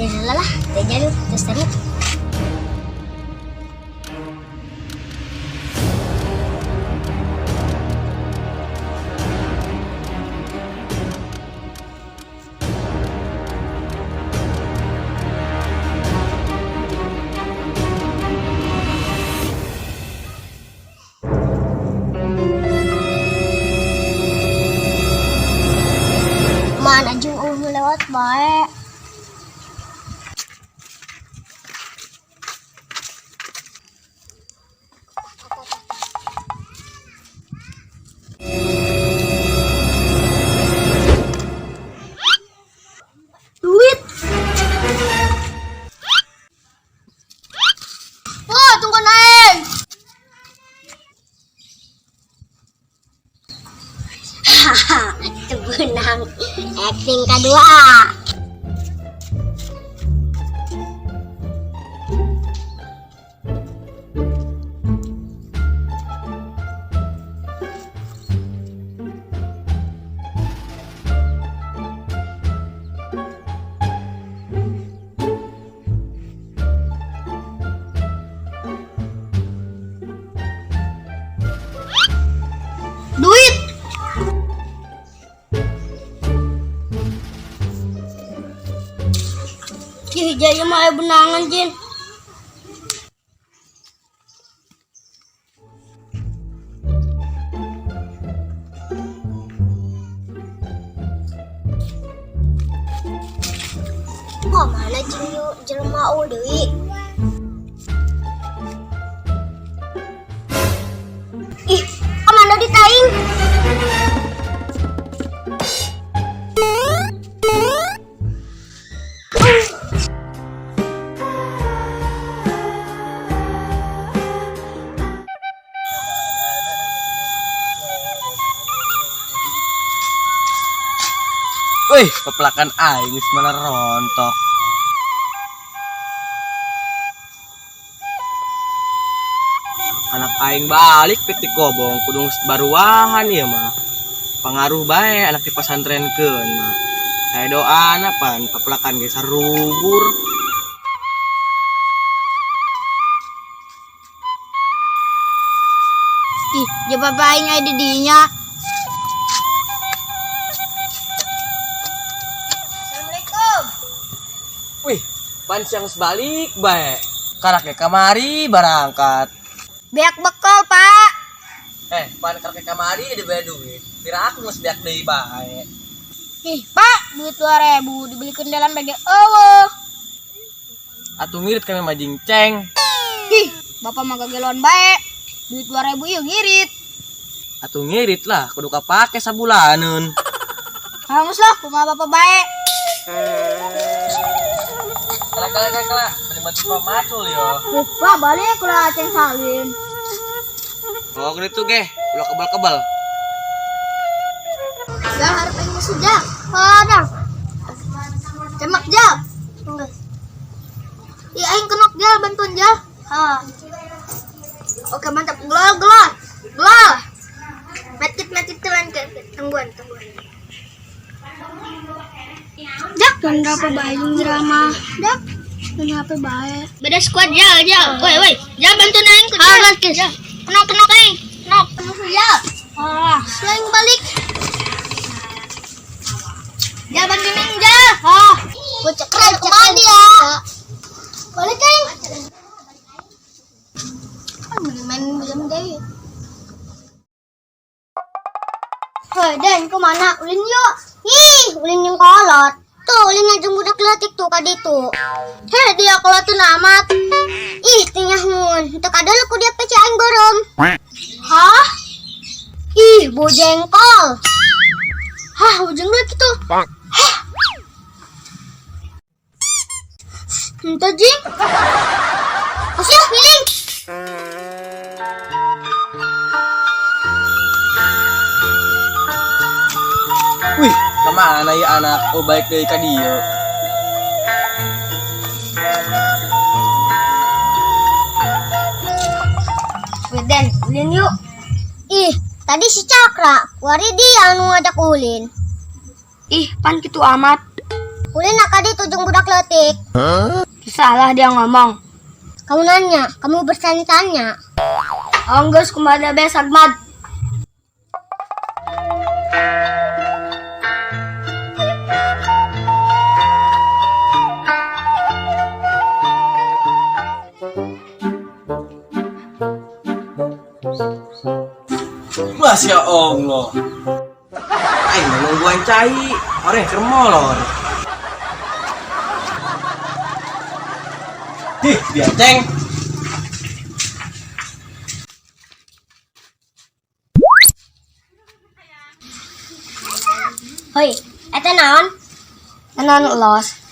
Ya lah, teu jauh, teu seru. Mana jeung eueuh lewat bae. Duit. Wah, tunggu aing. Haha, teu beunang. Acting kedua. Duit. Ih, jaya mah aya benangan, Jin. Kok mana jeung yuk jelema eueuh deui? Ih, kemana di taing? Wih, pepelakan aing geus mana rontok. Anak aing balik piti kobong kudu geus baruahan ieu mah. Pangaruh bae anak di pasantrenkeun mah. Aya doana pan pepelakan ge sarubur. Ih, jaba aing aya di dinya. Assalamualaikum. Wih, pan siang geus balik bae. Karak ge kamari barangkat. Beak bekal, Pak. Eh, pan karak ge kamari dibayar duit. Pira aku geus beak deui bae. Ih, Pak, duit 2000 dibelikan dalam bagi eueuh. Atuh ngirit kami mah jingceng. Ih, bapak mah gageloan bae. Duit 2000 ieu ngirit. Atuh ngirit lah, kudu kapake sabulaneun. Hangus lah, kumaha bapak bae. Kala kala kala kala, mending bantu pamacul yo. Lupa balik ulah aceng salin. Oh, gitu ge, ulah kebal-kebal. Dah harap aing musuh jak. Padang. Cemak jal. Enggak. Ih, aing kenok jal, bantuan jal. Ha. Oke, mantap. Glol, glol. Glol. Medkit, medkit, teman. Tungguan, tungguan. Jak, kenapa bae jeung drama? Jak, kenapa bae? Beda squad jal, jal. Woi, woi. Jal bantuan aing ku. Ah, jal. Kenok, kenok aing. Kenok. Jal. Ah, selain balik. Jal bantuin aing, jal. Ah. Bocah keren kembali ya. Balik aing. Kan main game deh. Hei, Den, kemana? Ulin yuk. Ih, ulin yang kolot. Tuh, ulin yang budak leutik tuh kaditu. Heh, dia kolot tuh amat. Ih, tingah mun. Teu kadal ku dia pece aing beureum. Hah? Ih, bojengkol. Hah, bojengkol gitu. Hah? Henteu jing. Asyik, miling. Wih, kemana ya anak? Oh, baik deui ka dieu. Wih, Den, ulin yuk. Ih, tadi si Cakra, wari dia anu ngajak ulin. Ih, pan gitu amat. Ulin ka ditu jeung budak leutik. Salah dia ngomong. Kamu nanya, kamu bertanya-tanya. Anggeus kumaha be Sagmad. Masya Allah. Aing mah nungguan cai, oreh keur molor. Ih, dia ceng. Hoi, eta naon? Naon los?